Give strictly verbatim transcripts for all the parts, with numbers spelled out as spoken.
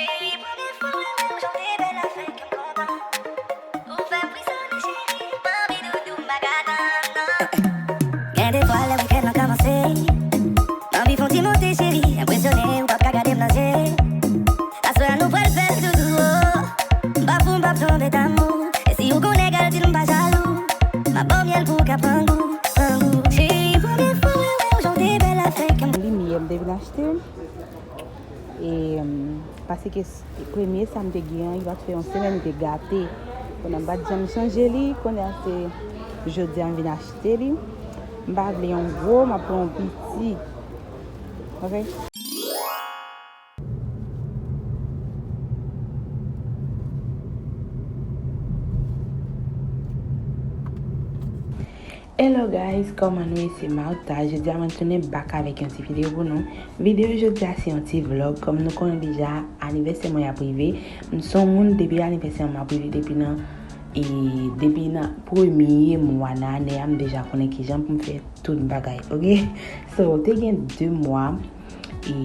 Cheri, premye fwa mwen wè w, jan w te bèl la fè kè m kontan. Ou fè m frisone, cheri, manmi doudou, m pa ka tann, non. Gen de fwa lè wikèn nan kòmanse, m anvi fè yon ti monte, cheri, enpresyone, ou p ap ka gade m nan je. Aswè a nou pral fè l doudou, oh. M pa fou, m p ap tonbe damou. E si ou gon nèg al di l m pa jalou, m ap ba w myèl pou w ka pran gou, pran gou. Cheri, premye fwa mwen wè w, jan w te bèl la fè kè m. Limyè m te vin achte. E, m, paske s-, premye sa m te gen an, li pa t fè yon semèn, li te gate. Kounye a m pa t janm chanje li, kounye a se jodi a m vin achte li. M pa vle yon gwo, m ap pran yon piti. Ok? Hello guys, kòman nou ye? Se Martha. Jodi a mwen tounen back avèk yon ti videyo pou nou. Videyo jodi a se yon ti vlog. Kòm nou konnen deja, anivèsè mwen ap rive. M se yon moun depi anivèsè mwen ap rive, depi nan, e, depi nan premye mwa nan ane a, m deja konnen kijan pou m fè tout bagay, ok? So, te gen de mwa, e,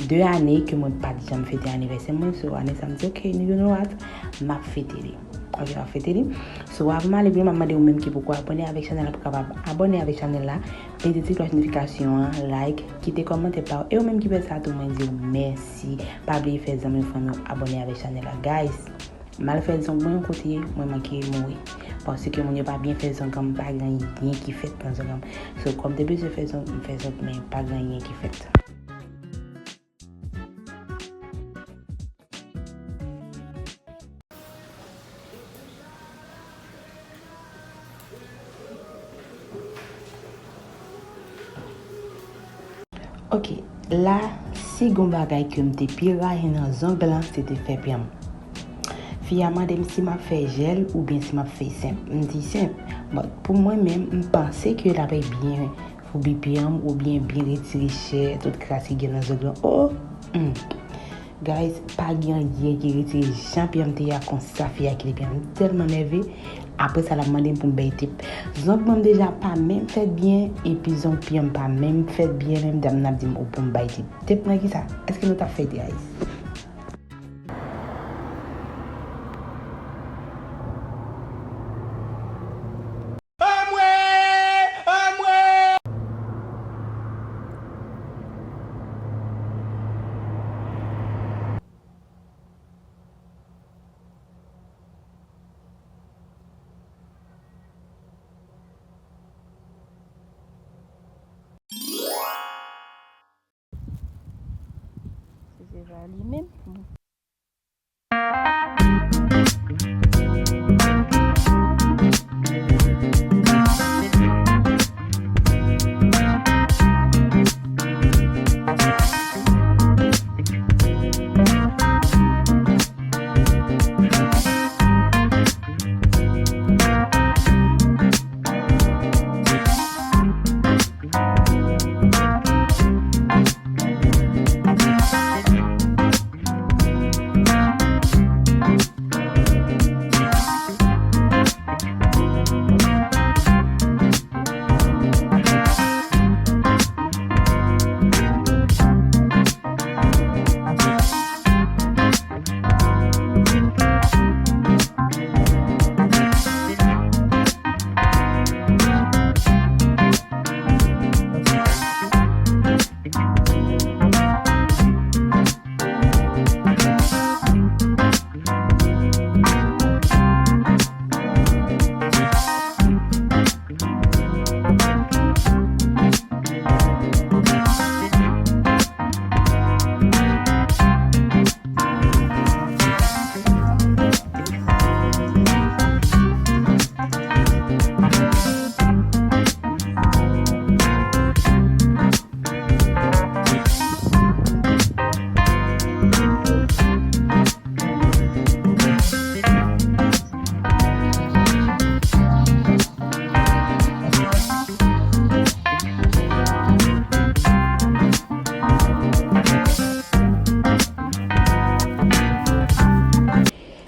de ane ke mwen pa t janm fete anivèsè mwen. So, ane sa m di, ok, you know what? M ap fete li. Ok, m ap fete li. So, avan m ale pi lwen, m ap mande ou menm ki poko abòne avèk chanèl la pou kapab abòne avèk chanèl la, peze ti klòch notifikasyon an, like, kite kòmantè pa w. E ou menm ki fè sa tou, mwen di w mèsi. Pa bliye fè zanmi w, fanmi w abòne avèk chanèl la, guys. M al fè zong mwen yon kote, mwen manke mouri. Paske moun yo pa byen fè zong an m, pa gen anyen ki fèt nan zong an m. So, kòm te bezwen fè zong, m fè zong, men pa gen anyen ki fèt. Ok, la, si gon bagay ke m te pi rayi nan zong lan, se te fè pyan m. Fi a mande m si m ap fè jèl oubyen si m ap fè senp. M di senp. Bon, pou mwen menm, m panse ke l ap byen foubi pyan m oubyen byen retire chè, tout kras ki gen nan zong lan. Oh! Hmm. Guys, pa gen anyen ki retire jan pyan m te ye a konsa fi a kite pyan m. M tèlman nève. Apre sa, l ap mande m pou m bay tip. Zong mwen m deja pa menm fèt byen, epi zong pyan m pa menm fèt byen, menm dam nan ap di m, "Ou pou m bay tip." Tip nan kisa? Èske nou t ap fè guys? Anmwe! Anmwe! Se, se pa li menm.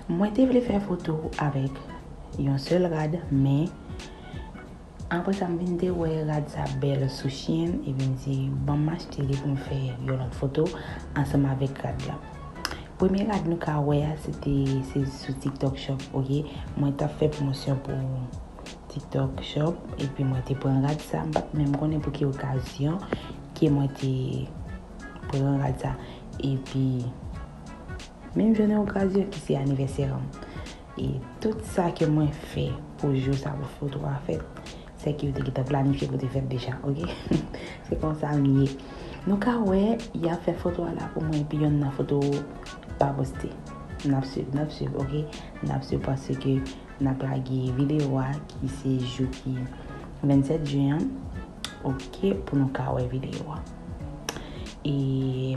Mwen te vle fè foto avèk yon sèl rad, men apre sa, m vin te wè rad sa bèl sou chyen, epi m di, "Ban m achte li pou m fè yon lòt foto ansanm avèk rad la." Premye rad nou ka wè a, se te, se sou TikTok Shop, ok? Mwen t ap fè pwomosyon pou TikTok Shop, epi mwen te pran rad sa, m pa t menm konnen pou ki okazyon ke mwen te pran rad sa. Epi, menm jounen okazyon ki se anivèsè an. E tout sa ke mwen fè pou jou sa, pou foto a fèt, se ke yo te gentan planifye pou te fèt deja, ok? Se konsa m ye. Nou ka wè, y ap fè foto a la pou mwen, epi yonn nan foto pa poste. N ap swiv, n ap swiv, ok? N ap swiv paske n ap lage videyo a, ki se jou ki vennsèt jen an, ok, pou nou ka wè videyo a. E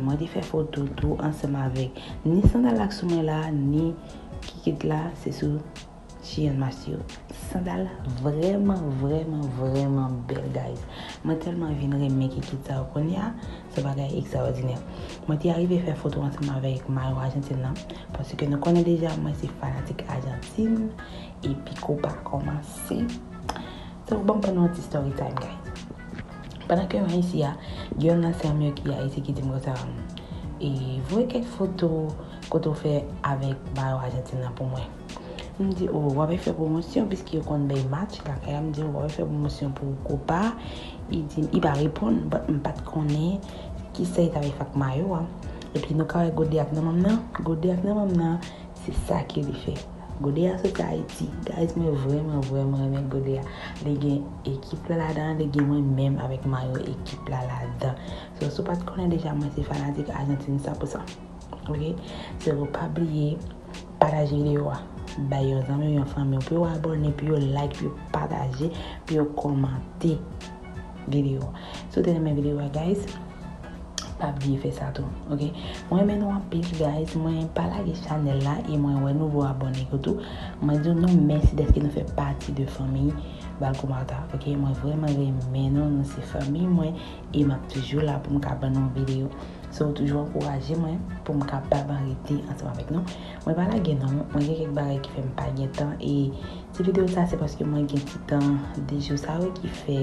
mwen te fè foto tou ansanm avèk ni sandal la k sou mwen la, ni kikit la, se sou Shein Massio. Sandal vrèman, vrèman, vrèman bèl, guys. Mwen tèlman vin renmen kikit sa yo kounye a, se bagay ekstraòdinè. Mwen te arive fè foto ansanm avèk mayo Ajantin nan, paske nou konnen deja mwen se fanatik Ajantin, epi Copa kòmanse. So, ban m ban nou yon ti story time, guys. Pandan ke mwen isi a, gen youn nan sè m yo ki Ayiti ki di m konsa, e, voye kèk foto kote w fè avèk mayo Ajantin nan pou mwen. M di, o, w ap fè pwomosyon, piske yo konn bay match lakay la, m di, w ap fè pwomosyon pou Copa. Li di, li pa reponn, but m pa t konnen kisa li t ap fè ak mayo a. Epi nou ka wè gode ak nan men m nan, gode ak nan men m nan, se sa ke li fè. Gode a soti Ayiti. Guys, mwen vrèman, vrèman renmen gode a. Li gen ekip la ladan, li gen mwen menm avèk mayo ekip la ladan. So, si w pa t konnen deja, mwen se fanatik Ajantin san pou san. Ok? So, pa bliye, pataje videyo a. Bay yon zanmi w, yon fanmi w, pou yo abòne, pou yo like, pou yo pataje, pou yo kòmante videyo a. Si w te renmen videyo a, guys, pa bliye fè sa tou, ok? Mwen renmen nou anpil, guys. Mwen pa lage chanèl la e mwen wè nouvo abòne yo tou. Mwen di nou mèsi dèske nou fè pati de fanmi Balcomata, ok? Mwen vrèman renmen nou, nou se fanmi mwen e m ap toujou la pou m ka ban nou videyo. So, toujou ankouraje mwen pou m kapab rete ansanm avèk nou. Mwen pa lage non, mwen gen kèk bagay ki fè m pa gen tan e ti videyo sa se paske mwen gen ti tan de jou sa yo ki fè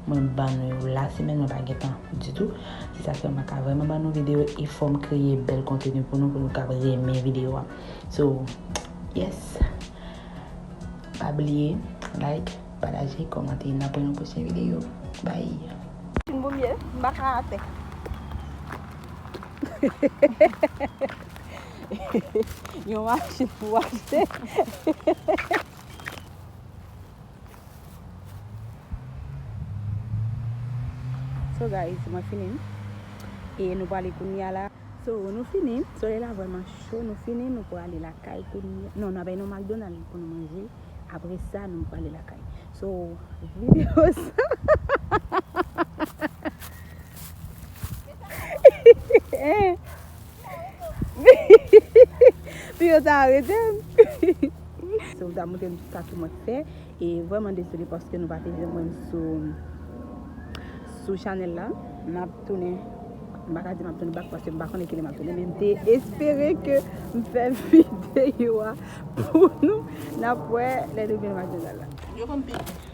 mwen ban nou yo la semèn, mwen pa gen tan ditou. Se sa k fè mwen ka vrèman ban nou videyo e fò m kreye bèl konteni pou nou, pou nou ka renmen videyo a. So, yes. Pa bliye, like, pataje, kòmante. N ap wè nan pwochen videyo. Bye. Yon machin pou achte. Yon machin pou achte. So guys, mwen fini. E nou prale kounye a la. So, nou fini. Solèy la vrèman cho. Nou fini. Nou prale lakay kounye a. Non, nou ap bay nou McDonald pou nou manje. Apre sa, nou prale lakay. So, videyo sa. Videyo sa arete m. So, m ta montre nou tout sa ke mwen fè. E vrèman dezole paske nou pa te jwenn mwen sou, sou chanèl la. M ap tounen, m pa ka di m ap tounen back paske m pa konnen kilè m ap tounen, men m te espere ke m fè videyo a pou nou. N ap wè lè nou vin matinal la. Yo konn pike.